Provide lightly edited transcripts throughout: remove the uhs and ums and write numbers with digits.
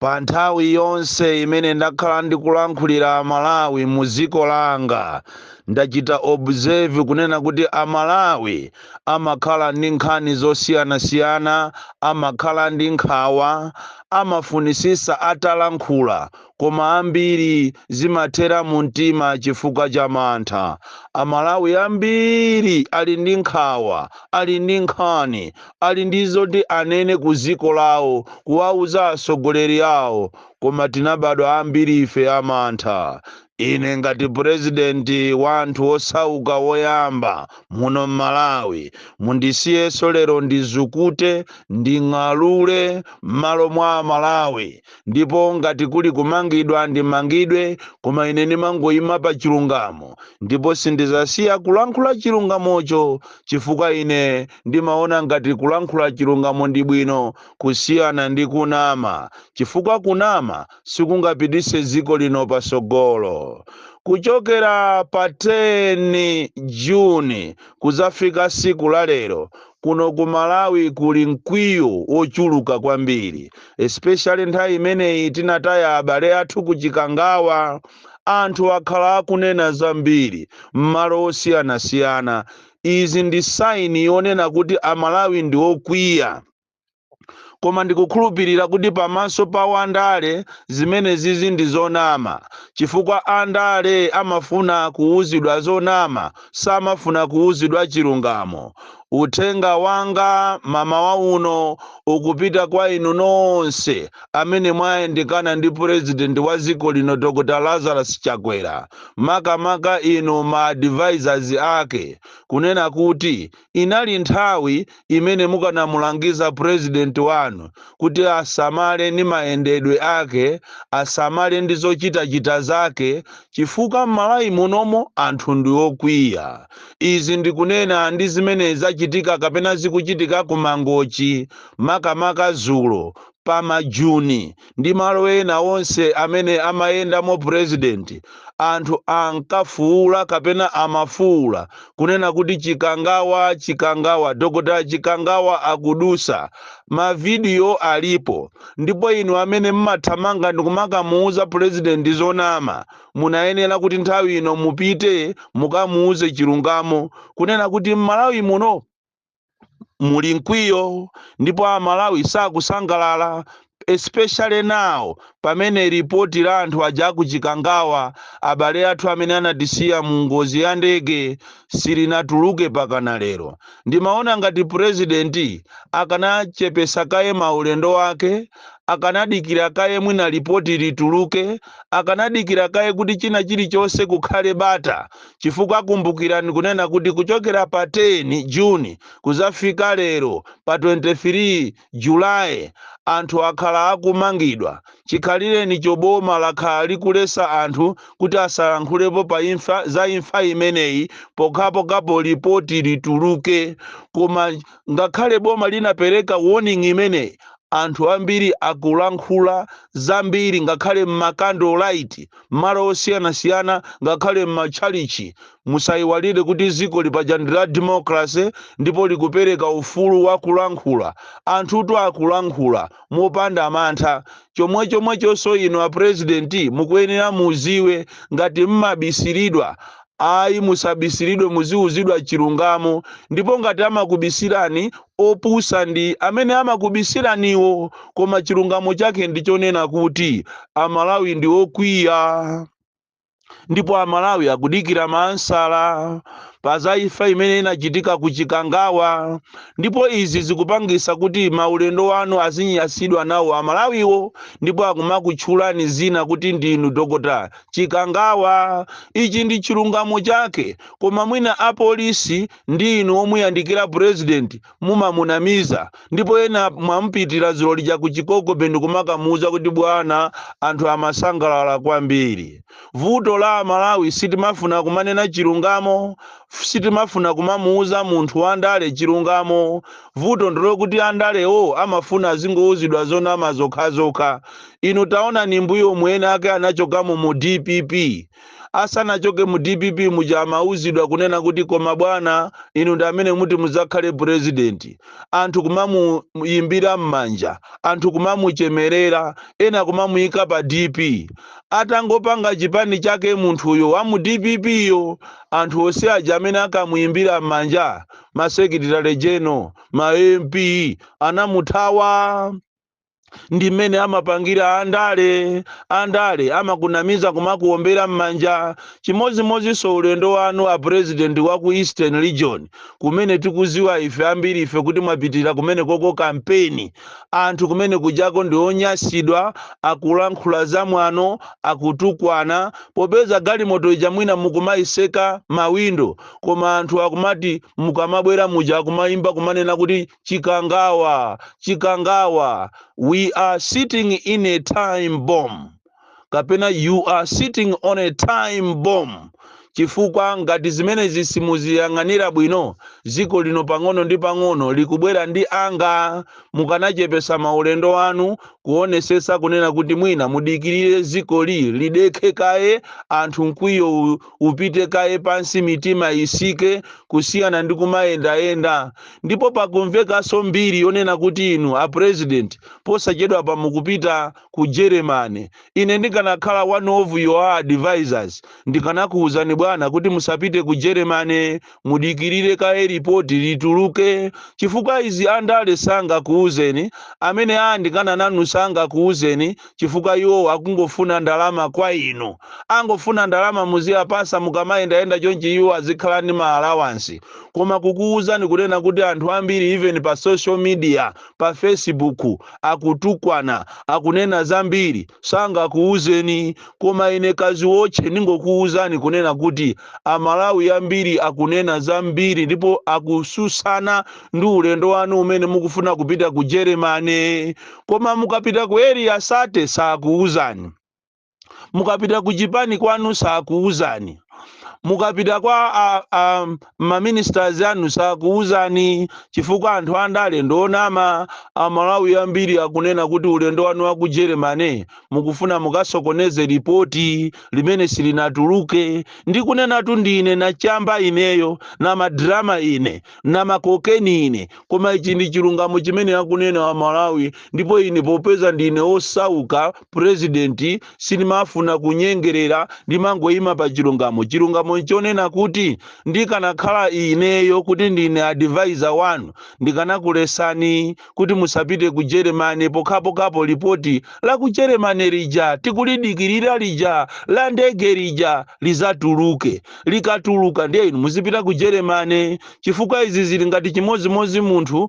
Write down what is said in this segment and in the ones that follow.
Pa nthawi yonse imene ndakhala ndikulankhulira Amalawi mu dziko langa, ndachita observe kunena kuti Amalawi amakhala ndi nkhani zosiyanasiyana, amakhala ndi nkhawa, amafunisisa atalankhula, koma ambiri zimathera mu mtima chifukwa cha mantha. Amalawi ambiri ali ndi nkhawa, ali ndi nkhani, ali ndi zoti anene ku dziko lawo, kuwauza atsogoleri awo, koma tinabadwa ambiri ife amantha. Ine ngati purezidenti wa anthu osauka woyamba muno m'Malawi, mundisiyeso lero ndizukute, nding'alule m'malo mwa Amalawi. Ndipo ngati kuli kumangidwa, ndimangidwe, koma ine ndimangoyima pa chilungamo, ndipo sindizasiya kulankhula chilungamocho, chifukwa ine ndimaona ngati kulankhula chilungamo ndi bwino kusiyana ndi kunama, chifukwa kunama sikungapitise dziko lino pasogolo. Kuchokera pa 10 Juni kuzafika siku la lero, kuno ku Malawi kuli mkwiyo wochuluka kwambiri, especially nthawi imeneyi tinataya abale athu ku Chikangawa. Anthu akhala akunena zambiri m'malo osiyanasiyana. Izi ndi sign yonena kuti Amalawi ndi okwiya, koma ndikukhulupirira kuti pamaso pa wandale zimene zizi ndi zonama, chifukwa andale amafuna kuwuzidwa zonama, samafuna kuwuzidwa chilungamo. Uthenga wanga mamawa uno ukupita kwa inu nonse amene mwayandikana ndi purezidenti wa dziko lino, Dr Lazarus Chakwera, makamaka inu ma advisors ake, kunena kuti inali nthawi imene mukanamulangiza purezidenti wanu kuti asamale ndi mayendedwe ake, asamale ndi zochitachita zake, chifukwa m'Malawi munomo anthu ndi okwiya. Izi ndikunena ndi zimene zachitika kapena zikuchitika ku Mangochi, makamaka zulo pa Majuni ndi malo ena onse amene amayendamo purezidenti. Anthu ankafuula kapena amafuula kunena kuti "Chikangawa, Chikangawa, Dr Chikangawa akudusa." Mavidiyo alipo. Ndipo inu amene mmathamanga ndikumakamuuza purezidenti zonama, munayenera kuti nthawi ino mupite mukamuuze chilungamo, kunena kuti m'Malawi muno muli mkwiyo ndipo Amalawi sakusangalala, especially now pamene ripoti la anthu aja akuchikangawa, abale athu amene anatisiya mu ngozi ya ndege, silinatuluke pakana lero. Ndimaona ngati purezidenti akanachepesa kaye maulendo ake, akanadikira kaye mwina ripoti lituluke, akanadikira kaye kuti china chilichonse kukhale bata, chifukwa kumbukirani kunena kuti kuchokera pa 10 Juni kuzafika lero pa 23 Julayi, anthu akhala akumangidwa. Chikhalireni choboma lakhala likulesa anthu kuti asalankhulepo pa imfa za imfa imeneyi pokhapokhapo ripoti lituluke. Koma ngakhale boma linapereka warning imeneyi, anthu ambiri akulankhula zambiri, ngakhale mma candlelight, malo osiyanasiyana, ngakhale mmatchalichi. Musayiwalire kuti dziko lipaja ndi la democracy ndipo likupereka ufulu wa kulankhula. Anthutu akulankhula mopanda mantha. Chomwechomwechonso inu apurezidenti mukuyenera muziwe, ngati mmabisiridwa, ayi, musabisiridwe, muziuzidwa chilungamo. Ndipo ngati amakubisirani, opusa ndi amene amakubisiraniwo. Koma chilungamo chake ndichonena kuti Amalawi ndi okwiya, ndipo Amalawi akudikira ma answer pa za imfa imene inachitika ku Chikangawa. Ndipo izi zikupangisa kuti maulendo wanu azinyasidwa nawo Amalawiwo, ndipo akumakutchulani zina kuti ndinu Dr Chikangawa. Ichi ndi chilungamo chake. Koma mwina apolisi ndi inu omuyandikira president mumamunamiza, ndipo ena mwamupitira dzulo lija ku Chikoko ndikumakamuuza kuti bwana, anthu amasangalala kwambiri. Vuto la Amalawi, sitimafuna kumanena chilungamo, sitimafuna kumamuuza munthu wandale chilungamo. Vuto ndilokuti andalewo amafuna azingouzidwa zonama zokhazokha. Inu taonani, mbuyo mwene ake anachokamo mu DPP. Asanachoke mu DPP muja, amauzidwa kunena kuti, "Koma bwana, inu ndi amene muti mudzakhale president." Anthu kumamuyimbira m'manja, anthu kumamuchemerera, ena kumamuyika pa DP. Atangopanga chipani chake munthuyo wa mu DPP yo, anthu onse aja amene akamuyimbira m'manja, ma secretary general, ma MP, anamuthawa. Ndi mmene amapangira andale. Andale amakunamiza, kumakuombera m'manja. Chimodzimodzinso ulendo wanu, a president, wa ku Eastern Region, kumene tikuziwa ife ambiri ife kuti mwapitirira kumene koko kampeni. Anthu kumene kujako ndi onyasidwa, akulankhula zamwano, akutukwana, popeza galimoto ija mwina mukumayiseka mawindo, koma anthu akumati mukamabwera muja akumayimba, kumanena kuti, "Chikangawa, Chikangawa." We are sitting in a time bomb, kapena you are sitting on a time bomb, chifukwa ngati zimenezi simuziyang'anira bwino, dziko lino pang'ono ndi pang'ono likubwera ndi anga. Mukanachepesa maulendo anu, kuonesesa kunena kuti mwina mudikirire dziko lidekhe kaye, anthu mkwiyo upite kaye pansi, mitima isike, kusiyana ndi kumayendayenda. Ndipo pakumvekanso mbiri yonena kuti inu a president posachedwa pa mukupita ku Germany. Ine ndikanakhala one of your advisors, ndikanakuwuzani bwana kuti musapite ku Germany, mudikirire kaye ripoti lituluke, chifukwa izi andale sangakuwuzeni, amene ayandikana nanu sangakuwuzeni, chifukwa iwo akungofuna ndalama kwa inu. Angofuna ndalama muziyapasa mukamayendayenda chonchi, iwo azikhala ndi ma allowance. Koma kukuwuzani kunena kuti anthu ambiri, even pa social media, pa Facebook, akutukwana, akunena zambiri, sangakuwuzeni. Koma ine kaziwotche ndingokuwuzani kunena kuti Amalawi ambiri akunena zambiri ndipo akususana ndi ulendo wanu umene mukufuna kupita ku Germany. Koma mukapita ku Area 30 sakuwuzani, mukapita ku chipani kwanu sakuwuzani, mukapita kwa maministers anu sakuwuzani, chifukwa anthu andale ndionama. Amalawi ambiri akunena kuti ulendo wanu wa ku Germany mukufuna mukasokoneze ripoti limene silinatuluke. Ndikunenatu ndine nachamba ineyo, na madrama ine, na makokeni ine, koma ichi ndi chilungamo chimene akunena Amalawi. Ndipo ine, popeza ndine osauka, president, sindimafuna kunyengerera, ndimangoyima pa chilungamo. Chilungamo nchonena kuti ndikanakhala ineyo kuti ndine advisor wanu, ndikanakulesani kuti musapite ku Germany pokhapokhapo ripoti la ku Germany lija tikulidikirira lija, la ndege lija, lizatuluke. Likatuluka, ndiye inu muzipita ku Germany, chifukwa izi zili ngati chimodzimodzi munthu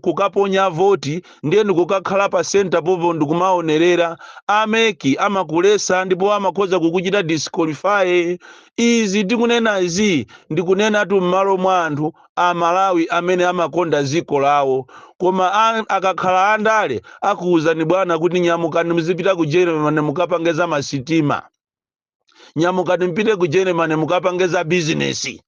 kukaponya voti, ndiye ndikukakhala pa center popo ndikumaonerera. A MEC amakulesa ndipo amakhoza kukuchita disqualify. Izi tikunenazi, ndikunenatu m'malo mwa anthu Amalawi amene amakonda dziko lawo. Koma akakhala andale akuwuzani bwana kuti, "Nyamukani muzipita ku Germany mukapange za masitima, nyamukani mpite ku Germany mukapange za bizinesi."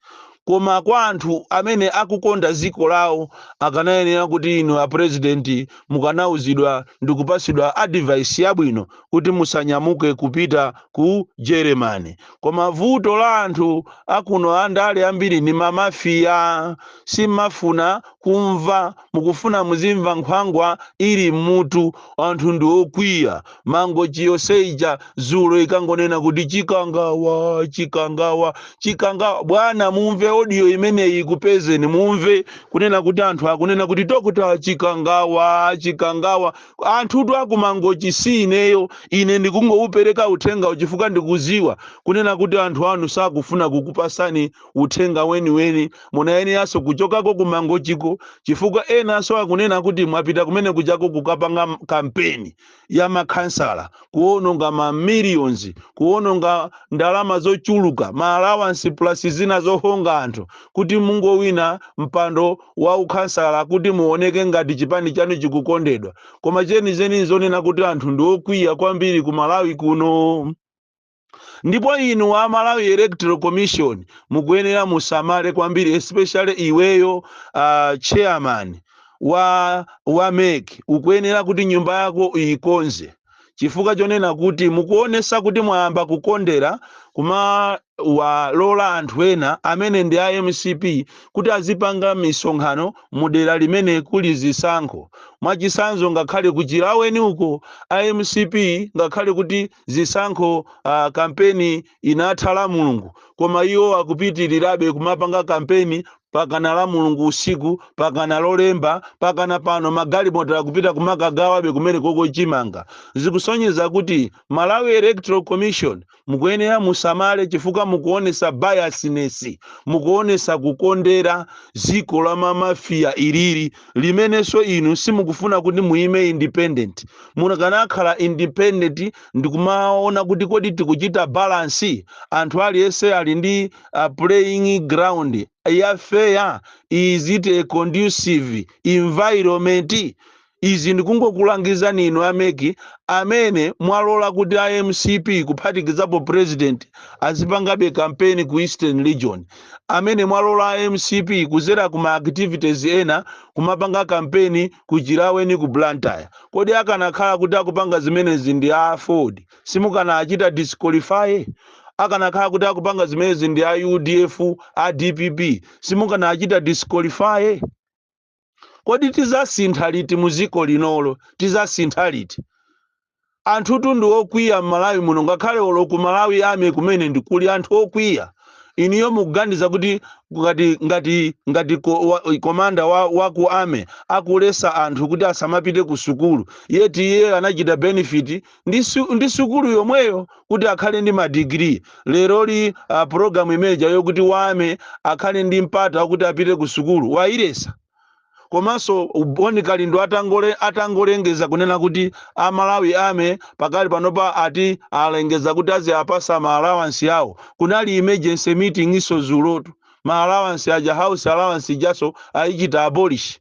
Koma kwa anthu amene akukonda dziko lawo, akanayenera kuti inu a president mukanauzidwa ndikupasidwa advice yabwino kuti musanyamuke kupita ku Germany. Koma vuto la anthu akuno andale ambiri ni mamafiya, simmafuna kumva, mukufuna muzimva nkhwangwa ili mmutu. Anthu ndi okwiya. Mangochi yonse zulo ikangonena kuti, "Chikangawa, Chikangawa, Chikangawa." Bwana, mumve audio imeneyi ikupezeni, mumve kunena kuti anthu akunena kuti, "Doctor Chikangawa, Chikangawa." Anthutu akumangochi, si ineyo. Ine ndikungoupereka uthenga chifukwa ndikuziwa kunena kuti anthu anu sakufuna kukupasani uthenga weniweni. Munayeneranso kuchokako kumangochiko, chifukwa enanso akunena kuti mwapita kumene kuchako kukapanga kampeni ya makhansala, kuononga ma millions, kuononga ndalama zochuluka, ma allowance plus zina zohonga anthu, kuti mungowina mpando wa ukhansala, kuti muoneke ngati chipani chanu chikukondedwa. Koma chenicheni nzonena kuti anthu ndi okwiya kwambiri ku Malawi kuno. Ndipo inu wa Malawi Electoral Commission mukuyenera musamale kwambiri, especially iweyo, chairman wa MEC, ukuyenera kuti nyumba yako iyikonze, chifukwa anthu akumangochi Chifukwa chonena kuti mukuonesa kuti mwayamba kukondera, kumawalola anthu ena amene ndi a MCP kuti azipanga misonkhano mu dera limene kuli zisankho. Mwachitsanzo, ngakhale ku Chilaweni uko a MCP, ngakhale kuti zisankho, kampeni inatha la Mulungu, koma iwo akupitirirabe kumapanga kampeni pakana la Mulungu usiku, pakana Lolemba, pakana pano magalimoto akupita kumakagawabe kumene koko chimanga. Zikusonyeza kuti Malawi Electoral Commission mukuyenera musamale, chifukwa mukuonesa biasness, mukuonesa kukondera ziko la mamafiya ilili, limenenso inu simukufuna kuti muime independent. Mukanakhala independent ndikumaona kuti kodi tikuchita balance, anthu aliyense ali ndi playing ground ya fair, is it a conducive environment? Izi ndikungokulangizani inu a MEC amene mwalola kuti a MCP, kuphatikizapo president, azipangabe kampeni ku Eastern Region, amene mwalola a MCP kuzera ku ma activities ena kumapanga kampeni ku Chilaweni, ku Blantyre. Kodi akanakhala kuti akupanga zimenezi ndi a AFORD, simukanachita disqualify? Akanakhala kuti akupanga zimenezi ndi a UDF, a DPP, simukanachita disqualify? Kodi tizasintha liti muziko linolo? Tizasintha liti? Anthutu ndi okwiya m'Malawi muno. Ngakhale olo ku Malawi Army kumene ndikuli anthu okwiya. Iniyo mukuganiza kuti ngati commander wa ku army akulesa anthu kuti asamapite ku sukulu, yeti iye anachita benefit ndi sukulu yomweyo kuti akhale ndi madigiri, leroli program imeja yokuti wa army akhale ndi mpata wakuti apite ku sukulu wayilesa. Komanso Bon Kalindo atangolengeza kunena kuti Amalawi Army pakali panopa ati alengeza kuti aziapasa ma allowance yawo, kunali emergency meeting iso zulotu. Ma allowance aja, house allowance ijaso ayichita abolish.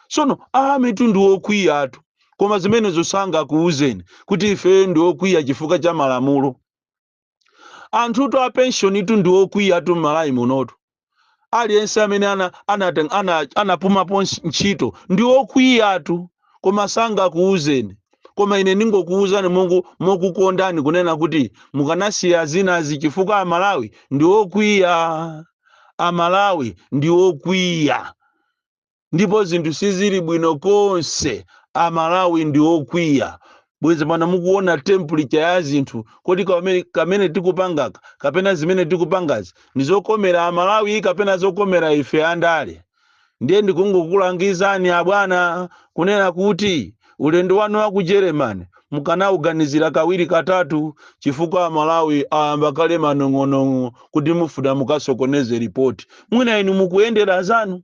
Sono army tu ndi okwiyatu, koma zimenezo sangakuuzeni kuti ife ndi okwiya chifukwa cha malamulo. Anthutu a pension tu ndi okwiyatu m'Malawi munotu. Aliyense amene anapumapo ntchito ndi okwiyatu, koma sangakuuzeni. Koma ine ndingokuuzani mungu mokukondani kunena kuti mukanasiya zinazi, chifukwa Amalawi ndi okwiya. Amalawi ndi okwiya ndipo zinthu sizili bwino konse. Amalawi ndi okwiya bwezi pano mukuona temperature ya zinthu. Kodi kamene tikupangaka kapena zimene tikupangazi ndi zokomera Amalawi kapena zokomera ife andale? Ndiye ndikungokulangizani abwana kunena kuti ulendo wanu wa ku Germany mukanauganizira kawiri katatu, chifukwa Amalawi ayamba kale manong'onong'o kuti mufuna mukasokoneze ripoti. Mwina inu mukuyendera zanu,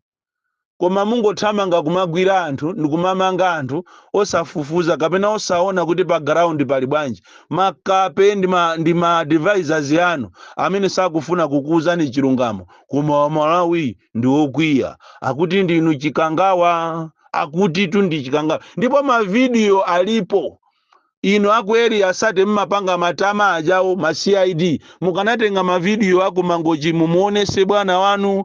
koma mungothamanga kumagwira anthu ndikumamanga anthu osafufuza kapena osaona kuti pa ground pali bwanji. Makape ndi ma advisors anu amene sakufuna kukuuzani chilungamo. Koma Malawi ndi okwiya, akuti ndinu chikangawa, akuti tu ndi chikangawa, ndipo mavidiyo alipo. Inu aku Area 30 mmapanga matama ajawo ma CID, mukanatenga mavidiyo aku Mangochi mumuonese bwana wanu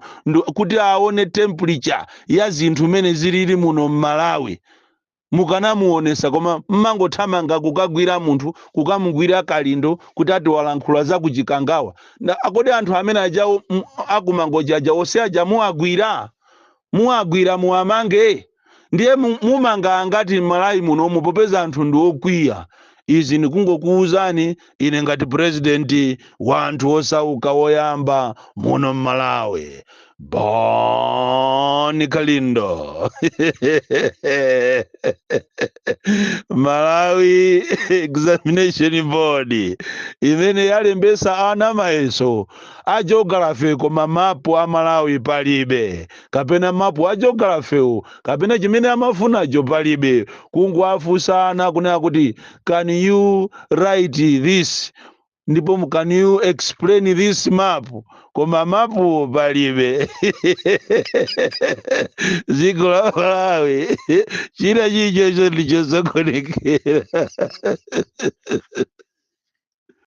kuti aone temperature ya zinthu mene zilili muno m'Malawi. Mukanamuonesa, koma mmangothamanga kukagwira munthu, kukamugwira Kalindo kuti ati walankhula za kuchikangawa. Akodi anthu amene ajawo akumangochi aja ose aja muwagwira, muwagwira, muwamange. Ndiye mumanga angati m'Malawi munomu, popeza anthu ndi okwiya? Izi ndikungokuwuzani ine ngati president wa anthu osauka woyamba muno m'Malawi, Bon Kalindo. Malawi Examination Board imene yalembesa ana mayeso a geography, koma mapu a Malawi palibe, kapena mapu a geography kapena chimene amafunacho palibe. Kungoafunsana kunena kuti, "Can you write this?" ndipo, "Can you explain this map?" Koma mapu palibe. Dziko la Malawi china chichocho ndichosokonekera.